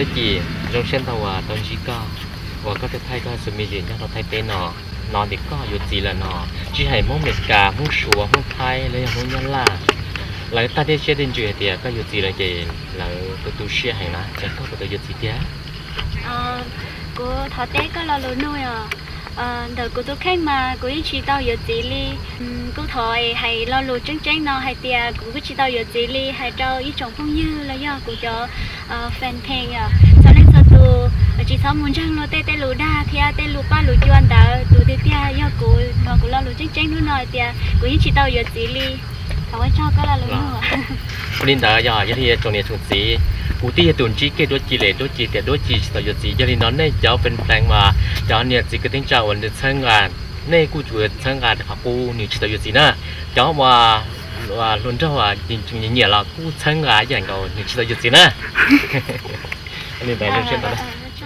Tub Ci, zoo siab ntau uas tau ntsib koj, uas koj tuaj thaij koj xus me ntsis nyob rau Thaib teb no. Hnov tias koj yuav txiv lawm no, tsis hais Hmoob Amelikas, Hmoob Suav, Hmoob Thaib los yog Hmoob Nyab Laj, lawv tag dej siab dej ntsws hais tias koj yuav txiv lawm ces lawv tu tu siab heev na, ces koj puas tau yuav txiv tiag? Kuv thov teb koj lo lus nug os. Ntawm kuv tus kheej mas kuv yeej tsis tau yuav txiv li. Kuv thov es hais lo lus tseeb tseeb no hais tias kuv kuj tsis tau yuav txiv li, hais rau ib tsoom phooj ywg los yog kuv cov fan page os, txhua leej txhua tus tsis txhob mus ntseeg luag tej tej lus dag thiab tej lus paj lus cua ntawd. Tus tiag tiag yog kuv thov kuv lo lus tseeb tseeb hnub no hais tias kuv yeej tsis tau yuav txiv li. Thov ua tsaug koj lo lus nug. Ua li ntawd yog, yog li tsoom niam tsoom txiv, kuv twb yog tus ntsib kiag Duab Ci lawm, Duab Ci tias Duab Ci tsis tau yuav txiv. Yog li no nej cov fan page mas cov niam txiv kwv tij neej tsa uas nws txhawb nqa, nej kuj yuav txhawb nqa qhov qub nws tsis tau yuav txiv na. Cov uas hluas nraug nyiam nyiam los kuj txhawb nqa ib yam nkaus nws tsis tau yuav txiv na. Li ntawd zoo siab ntau.